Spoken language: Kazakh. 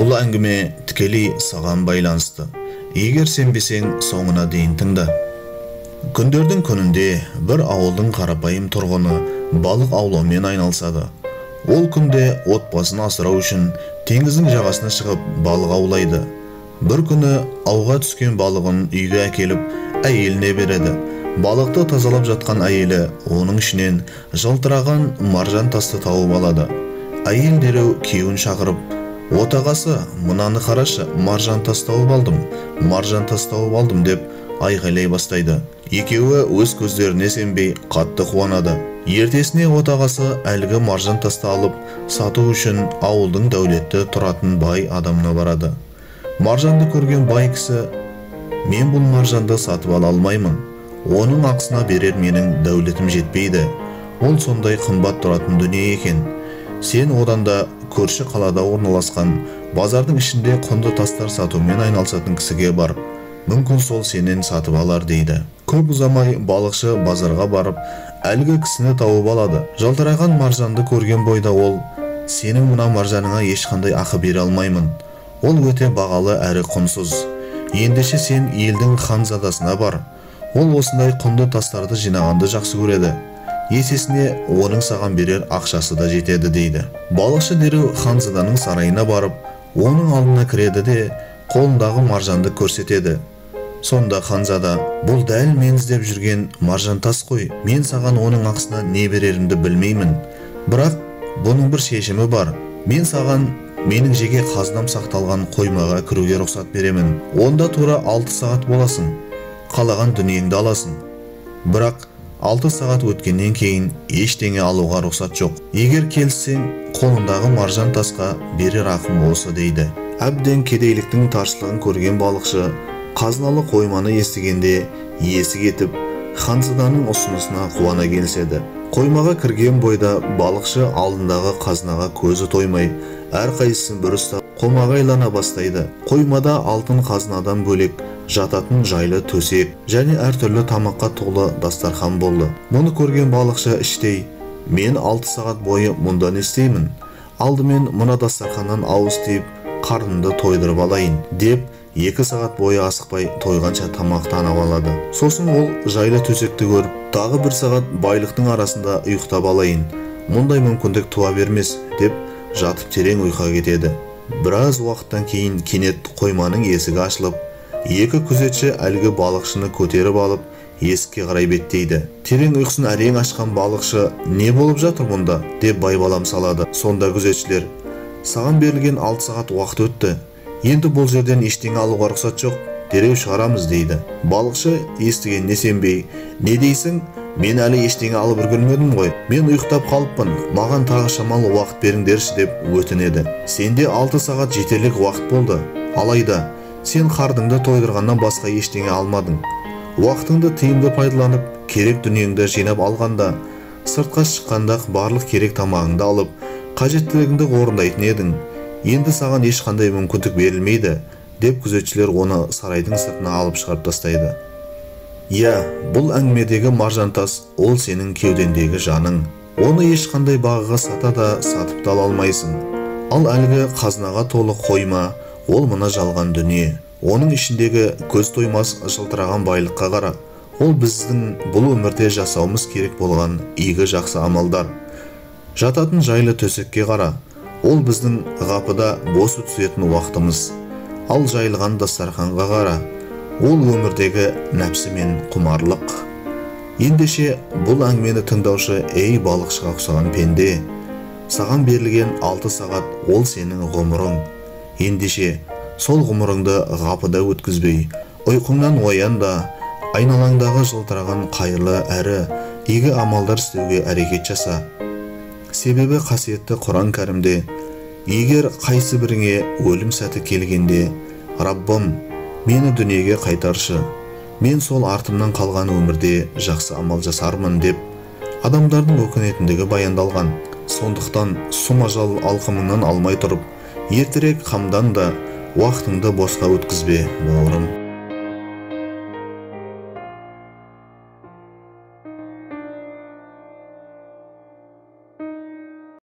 Бұл әңгіме тікелей саған байланысты. Егер сенбесең, соңына дейін тыңда. Күндердің күнінде бір ауылдың қарапайым тұрғыны балық аулаумен айналысады. Ол күнде отбасын асырау үшін теңіздің жағасына шығып балық аулайды. Бір күні ауға түскен балығын үйге әкеліп, әйеліне береді. Балықты тазалап жатқан әйелі оның ішінен жылтыраған маржан тасты тауып алады. Әйел дереу күйеуін шақырып, «Отағасы, мынаны қарашы, маржан тас тауып алдым, маржан тас тауып алдым» деп айғайлай бастайды. Екеуі өз көздеріне сенбей қатты қуанады. Ертесіне отағасы әлгі маржан тасты алып, сату үшін ауылдың дәулетті тұратын бай адамына барады. Маржанды көрген бай кісі, «Мен бұл маржанды сатып ала алмаймын. Оның ақысына берер менің дәулетім жетпейді. Ол сондай қымбат тұратын дүние екен. Сен одан да көрші қалада орналасқан базардың ішінде құнды тастар сатумен айналысатын кісіге бар. Мүмкін сол сенен сатып алар» дейді. Көп ұзамай балықшы базарға барып, әлгі кісіні тауып алады. Жылтыраған маржанды көрген бойда ол, «Сенің мына маржаныңа ешқандай ақы бере алмаймын. Ол өте бағалы әрі құнсыз. Ендеше сен елдің ханзадасына бар. Ол осындай құнды тастарды жинағанды жақсы көреді. Есесіне оның саған берер ақшасы да жетеді» дейді. Балықшы дереу ханзаданың сарайына барып, оның алдына кіреді де, қолындағы маржанды көрсетеді. Сонда ханзада, «Бұл дәл мен іздеп жүрген маржан тас қой. Мен саған оның ақысына не берерімді білмеймін. Бірақ бұның бір шешімі бар. Мен саған менің жеке қазынам сақталған қоймаға кіруге рұқсат беремін. Онда тура 6 сағат боласың. Қалаған дүниеңді аласың. Бірақ 6 сағат өткеннен кейін ештеңе алуға рұқсат жоқ. Егер келіссең, қолындағы маржан тасқа берер ақым осы» дейді. Әбден кедейліктің таршылығын көрген балықшы қазыналы қойманы естігенде есі кетіп, ханзаданың ұсынысына қуана келіседі. Қоймаға кірген бойда балықшы алдындағы қазынаға көзі тоймай, әрқайсысын бір ұстап қомағайлана бастайды. Қоймада алтын қазынадан бөлек жататын жайлы төсек және әртүрлі тамаққа толы дастархан болды. Мұны көрген балықшы іштей, «Мен 6 сағат бойы мұнда не істеймін? Алдымен мына дастарханнан ауыз тиіп, қарнымды тойдырып алайын» деп 2 сағат бойы асықпай тойғанша тамақтанып алады. Сосын ол жайлы төсекті көріп, тағы 1 сағат байлықтың арасында ұйықтап алайын, мұндай мүмкіндік туа бермес деп жатып терең ұйқыға кетеді. Біраз уақыттан кейін кенет қойманың есігі ашылып, 2 күзетші әлгі балықшыны көтеріп алып, есікке қарай беттейді. Терең ұйқысын әрең ашқан балықшы, «Не болып жатыр мұнда?» деп байбалам салады. Сонда күзетшілер, «Саған берілген 6 сағат уақыт өтті. Енді бұл жерден ештеңе алуға рұқсат жоқ, дереу шығарамыз» дейді. Балықшы естігеніне сенбей, «Не дейсің? Мен әлі ештеңе алып үлгермедім ғой. Мен ұйықтап қалыппын, маған тағы шамалы уақыт беріңдерші» деп өтінеді. «Сенде 6 сағат жетерлік уақыт болды. Алайда сен қарныңды тойдырғаннан басқа ештеңе алмадың. Уақытыңды тиімді пайдаланып, керек дүниеңді жинап алғанда, сыртқа шыққанда барлық керек тамағыңды алып, қажеттілігіңді орындайтын едің. Енді саған ешқандай мүмкіндік берілмейді» деп күзетшілер оны сарайдың сыртына алып шығарып тастайды. Иә, бұл әңгімедегі маржан тас ол сенің кеудеңдегі жаның. Оны ешқандай бағаға сата да сатып та ала алмайсың. Ал әлгі қазынаға толы қойма ол мына жалған дүние. Оның ішіндегі көз тоймас жылтыраған байлыққа қара. Ол біздің бұл өмірде жасауымыз керек болған игі жақсы амалдар. Жататын жайлы төсекке қара. Ол біздің ғапыда бос өткізетін уақытымыз. Ал жайылған дастарханға қара. Ол өмірдегі нәпсі мен құмарлық. Ендеше бұл әңгімені тыңдаушы, ей балықшыға ұқсаған пенде, саған берілген 6 сағат ол сенің ғұмырың. Ендеше сол ғұмырыңды ғапыда өткізбей, ұйқыңнан оян да, айналаңдағы жылтыраған қайырлы әрі игі амалдар істеуге әрекет жаса. Себебі қасиетті Құран кәрімде, егер қайсы біріңе өлім сәті келгенде, «Раббым, мені дүниеге қайтаршы, мен сол артымнан қалған өмірде жақсы амал жасармын» деп адамдардың өкінетіндігі баяндалған. Сондықтан сұм ажал алқымыңнан алмай тұрып, ертерек қамдан да уақытыңды босқа өткізбе, бауырым.